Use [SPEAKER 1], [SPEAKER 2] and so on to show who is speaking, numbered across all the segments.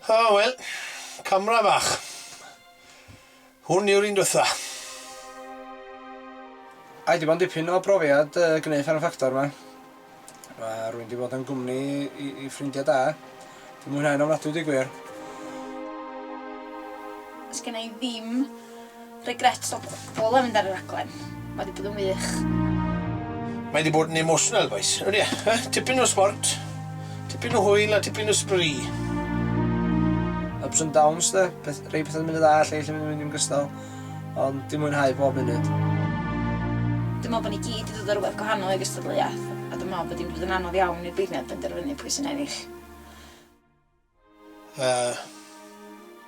[SPEAKER 1] O, wel, camera bach. Hwn yw'r un dwetha.
[SPEAKER 2] Ai, 'di bod yn dipyn o brofiad uh, gwneud Fferm Ffactor 'ma. Mae rwy'n 'di bod yn gwmni i, i ffrindiau da. Dwi'n mwynhau'n ofnadwy, dweud gwir.
[SPEAKER 3] Sgenna i ddim regrets o gwbl am fynd ar y raglen. Mae 'di bod yn wych.
[SPEAKER 1] Mae 'di bod yn emotional, bois. Ydy e? Eh? Tipyn o sport, tipyn o hwyl a tipyn o sbri.
[SPEAKER 2] Ups and downs, de. Peth, rei pethau'n mynd yn dda, lleill yn mynd yn ddim gystal. Ond dwi'n mwynhau bob munud.
[SPEAKER 3] Dwi'n meddwl bod ni gyd 'di dod â rhywbeth gwahanol i'r gystadleuaeth, a dwi'n meddwl bod hi'n bod yn anodd iawn i'r beirniaid benderfynu pwy sy'n ennill.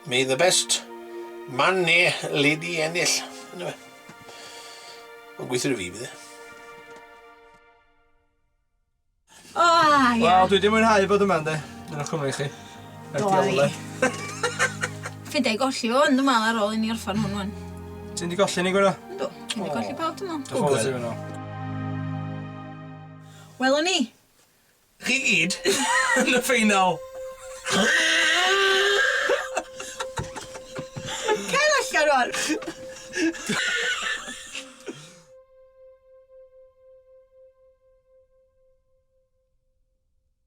[SPEAKER 1] May the best man neu lady ennill. Yndyfe? Mae'n gweithio i fi, bydd e.
[SPEAKER 3] O, ie.
[SPEAKER 2] Wel, dwi 'di mwynhau bod yma, yndi? Yn o'ch cwmni chi.
[SPEAKER 3] Do, fi. Ffeindia i golli fo 'wan, dwi'n meddwl, ar ôl i ni orffan hwn 'wan.
[SPEAKER 2] Ti'n di golli ni, Gwenno?
[SPEAKER 3] Yndw, dwi 'di golli pawb, dwi'n meddwl.
[SPEAKER 2] Diolch yn fawr ti, Gwenno.
[SPEAKER 3] Welwn ni.
[SPEAKER 1] Chi gyd?
[SPEAKER 2] Yn y ffeinal.
[SPEAKER 3] Cer allan rwan!